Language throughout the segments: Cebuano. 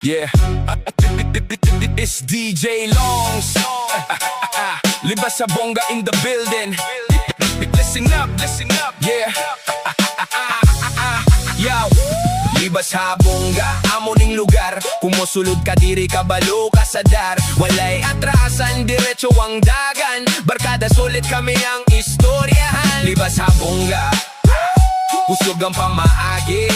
Yeah. It's DJ Longs. Libas Habonga in the building. Listen up, listen up. Yeah. Yo. Libas Habonga, amo ning lugar. Kung mosulod ka diri, kabalo ka sa dar. Walay atrasan, diretso ang dagan. Barkada solid, kami ang istoryahan. Libas Habonga, kusog ang pamaagi.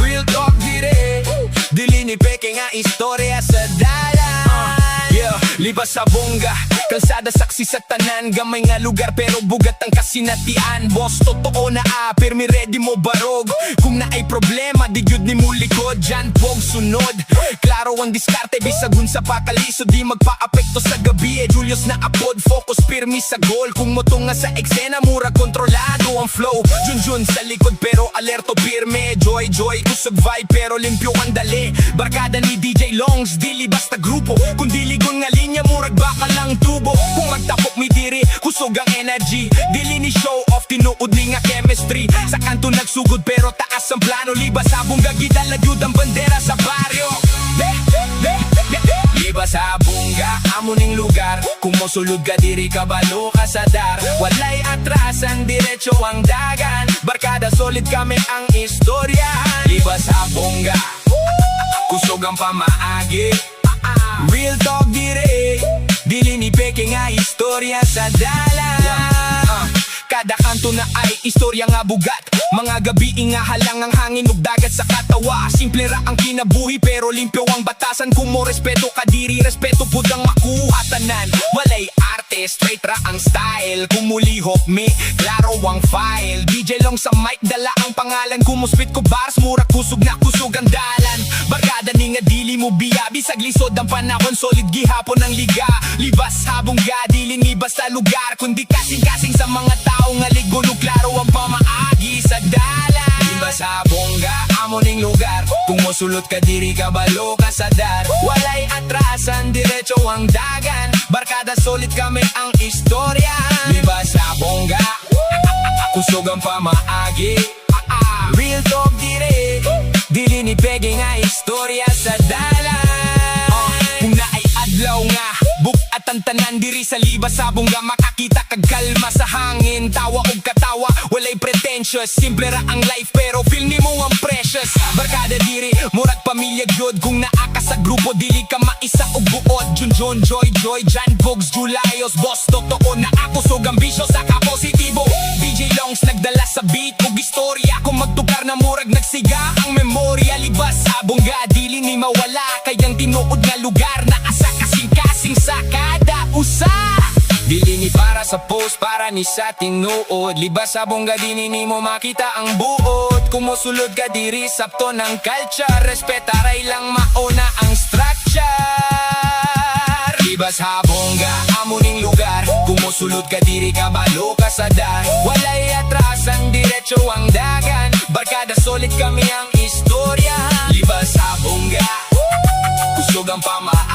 Real talk dire, dili ni peke nga istorya sa dalan. Yeah, Libas Habonga, kalsada saksi sa tanan. Gamay nga lugar pero bugat ang kasinatian. Boss, totoo na ah, pirmi ready mo barog. Kung naay problema, di gyud ni mo likod. Jan pog sunod, klaro ang diskarte. Bisag unsa pa kalisod, di magpa-apekto sa gabi eh. Julius na apod, focus pirmi sa goal. Kung motunga sa eksena, mura kontrolado ang flow. Junjun sa likod pero alerto pirme. Joy Joy, kusog vibe pero limpyo ang dali. Barkada ni DJ Longs, dili basta grupo, kundi ligon nga linya, murag baka lang tubo. Kung magtapok mi diri, kusog ang energy. Dili ni show off, tinuod ni nga chemistry. Sa kanto nagsugod pero taas ang plano. Libas Habonga, gidala gyud ang bandera sa baryo. Libas Habonga, amo ning lugar. Kung mosulod ka diri, kabalo ka sa dar. Walay atrasan, diretso ang dagan. Barkada solid, kami ang istorya. Libas Habonga, kusog ang pamaagi. Real talk dire, dili ni peke nga istorya sa dalan. Kada kanto naay istorya nga bugat. Mga gabi nga halang ang hangin ug dagat sa katawa. Simple ra ang kinabuhi pero limpyo ang batasan. Kung mo respeto ka diri, respeto pud ang makuha tanan. Walay arte, straight ra ang style. Kung mulihok mi, klaro ang file. DJ Long sa mic, dala ang pangalan. Kung mo spit ko bars, mura kusog na kusog ang dalan. Barkada ni nga dili mo biya. Bisag lisod ang panahon, solid gihapon ang liga. Libas Habonga, dili ni basta lugar, kundi kasing-kasing sa mga tao nga ligon ug klaro ang pamaagi sa dalan. Libas Habonga, amo ning lugar. Kung mosulod ka diri, kabalo ka sa dar. Walay atrasan, diretso ang dagan. Barkada solid, kami ang istorya. Libas Habonga, kusog ang pamaagi. Real talk dire, dili ni peke nga istorya sa dalan. Kung naay adlaw nga bug-at ang tanan, diri sa Libas Habonga makakita kag kalma sa hangin. Tawa og katawa, walay pretentious. Simple ra ang life pero feel nimo ang precious. Barkada diri, murag pamilya gyud. Kung naa ka sa grupo, dili ka maisa og buot. Junjun, Joy Joy, Jan Bugs, Julius. Boss, totoo na ako sog ambisyo sa kapositibo. DJ Longs nagdala sa beat ug istorya. Kung magtukar na murag nagsiga ang memorya. Libas Habonga, dili ni mawala. Kayang tinuod nga lugar na asa kasing-kasing sa kada usa. Dili ni para sa post, para ni sa tinuod. Libas Habonga, dini nimo makita ang buot. Kung mosulod ka diri, sabton ang culture. Respetaray lang, mauna ang structure. Libas Habonga, amo ning lugar. Kung mosulod ka diri, kabalo ka sa dar. Walay atrasan, diretso ang dagan. Barkada solid, kami ang istorya. Libas Habonga, kusog ang pamaagi.